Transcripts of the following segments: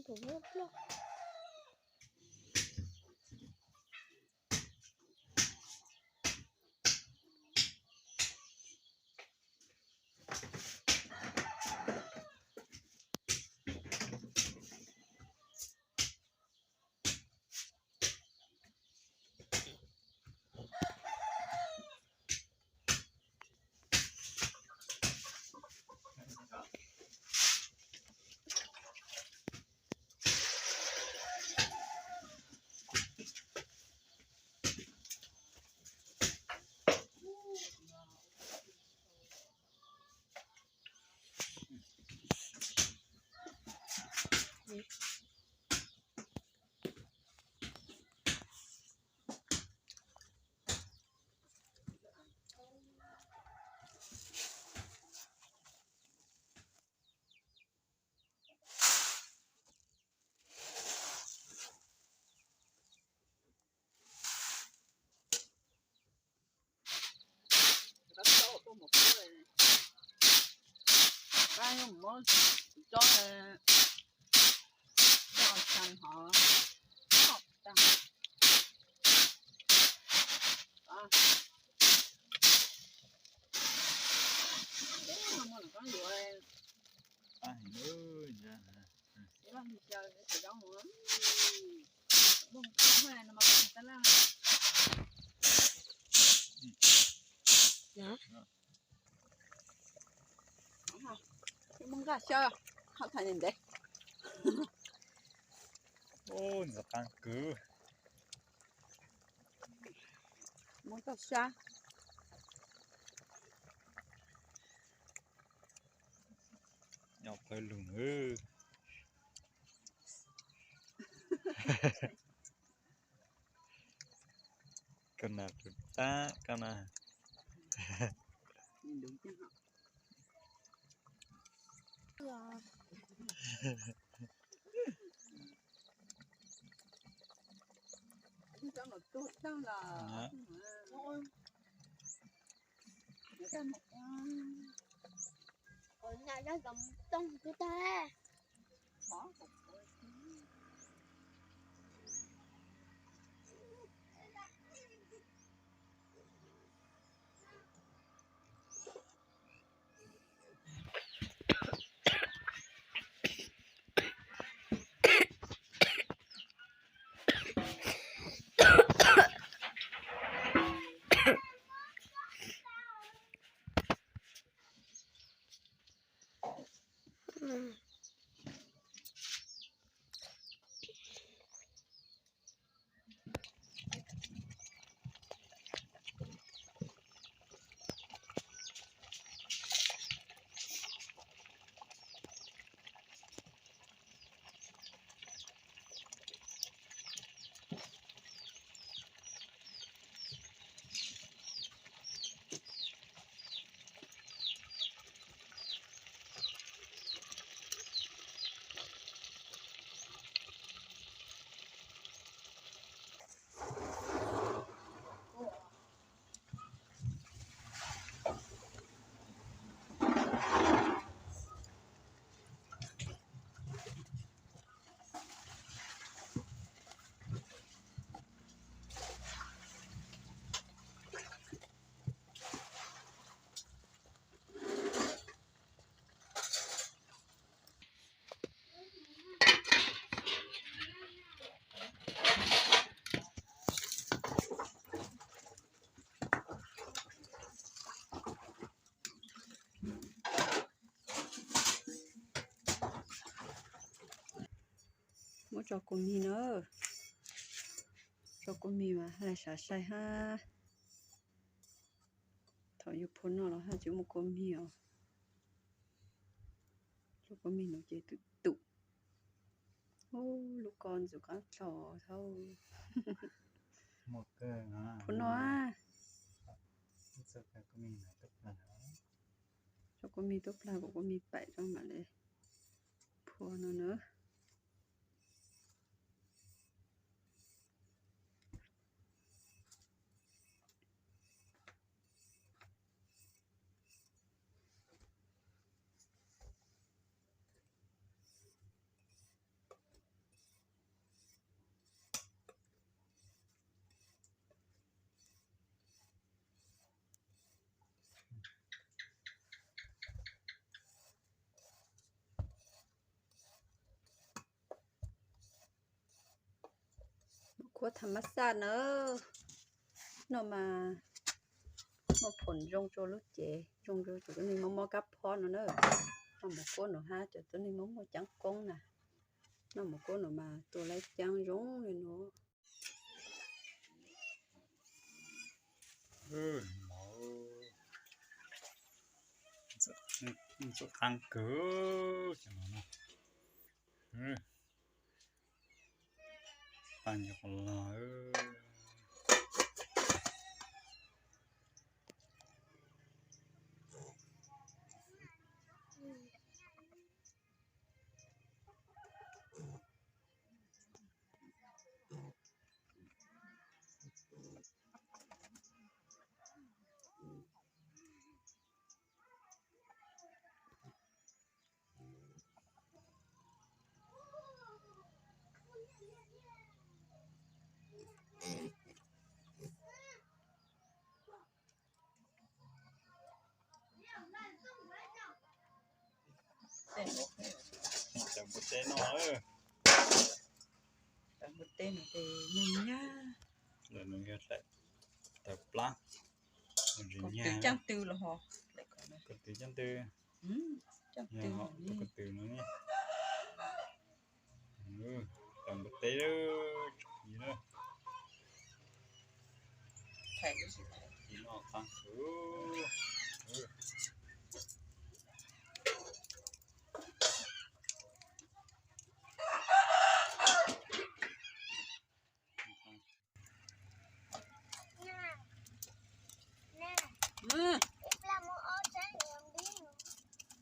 Tus muab ploj. Muab nqaj xyab, hab thaij ntev. Ntxim qab kwv. Muab toj sab. Nyob qhov lug. Koj na tus tab koj na. Muab tso kua mis na. Tso kua mis mas haj sai sai hab. Thaum yus phua noj los haj tsis muaj kua mis os. Tso kua mis no ces tum tum. Ub, lub ko ntxim qab tso thauj. Phua noj. Tso kua mis tuaj plag kuv kua mis paim tso mam li phua no na. kuab tham mab xaj na. Noj mas muaj phoom zoo rau lub cev, zoo rau cov tuab neeg mob mob kab phob no na. Noj mov kuab no hab cov tuab neeg mob muaj caab koob na. Noj mov kuab no mas tua lab caab zoo li no. Txawm qaab kawg cov no. Paj nyuj qos log. Tawm npua teb no, tawm npua teb no ces nyag nyag. Lawv no yog tawm plab, caaj tw los ho, ko tw caaj tw, ko tw no, tawm npua teb,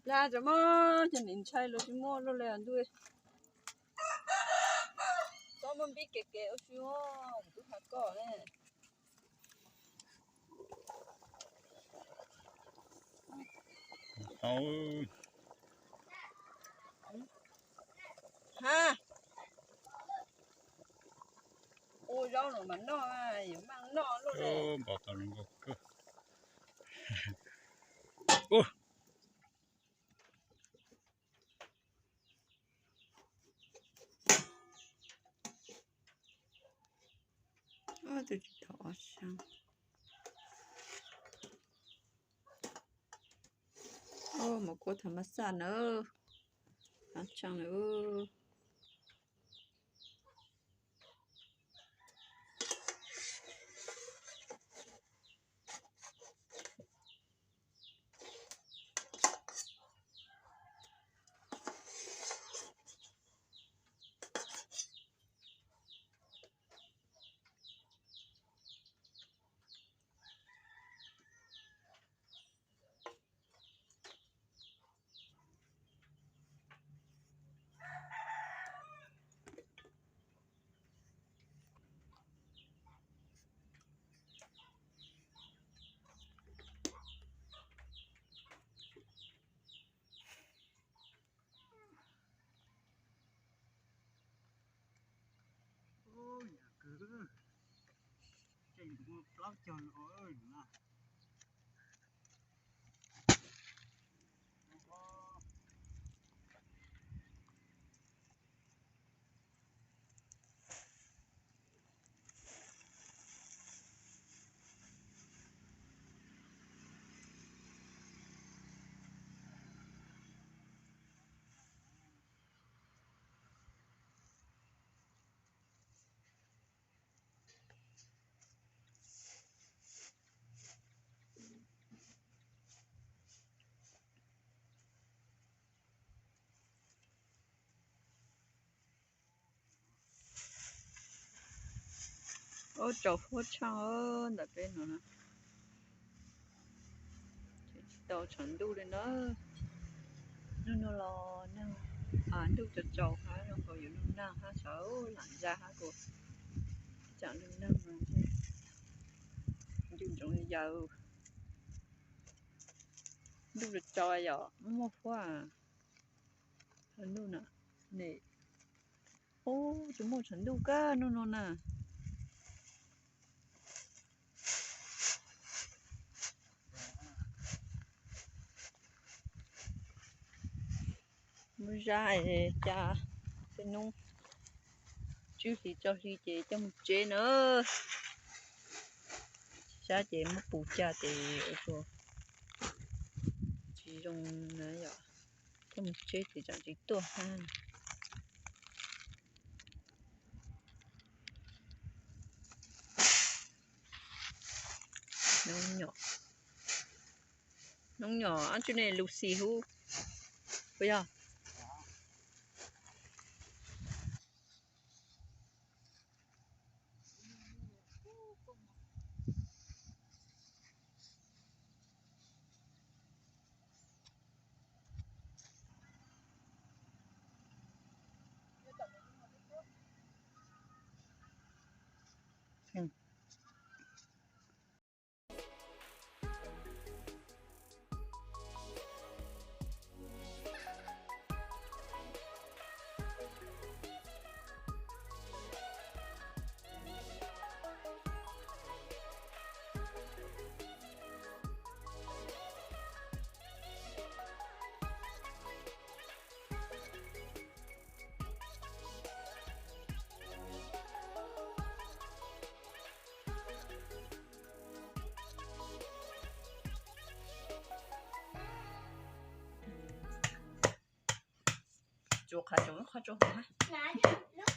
Plag tso mas, cov niam ntshai los tsis muaj luaj li ntuj. Txhob muaj npib kev kev ua si, kuv twb has koj ne. Ha, ua zaub no mas noj, yuav maj noj luaj li. Npau taws zoo nkauj kawg. Tus tsis tau ob xyoo. Mov kuab tham mab xaj na, ab tshee na. Yam kawg, tseg muaj plaub caug no na. Ub, tsaus huab tshaj ntawm peb no na. Tsis tau tshav ntuj li na. Hnub no los neeg, ntuj tsaus tsaus hab zoo nkaus yuav nug nag hab, sawv lam ya hab kuj tsaam nug nag no. Ntuj ntsoov yaws, ntuj tsaus tsaus yom, muaj huab ntuj na. Ub, tsis muaj tshav ntuj kawg hnub no na. Muaj zab es cas tej hnub Tswb hli tso hli ces coj mus tseb na. Sab ces muab pus cag ces ua rau tsis zoo na yom. Coj mus tseb ces tsam tsis tuaj hab. Noob nyom, noob nyom ab tsuj nej lus xis hub puas yog? Tsuav qhov tsoom lub qhov tsoom hauv. Lub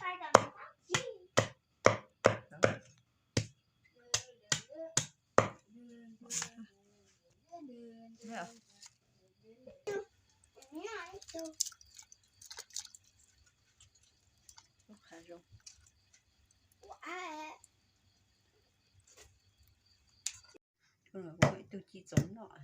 qhov zoo. Ib tug ci txoov noj.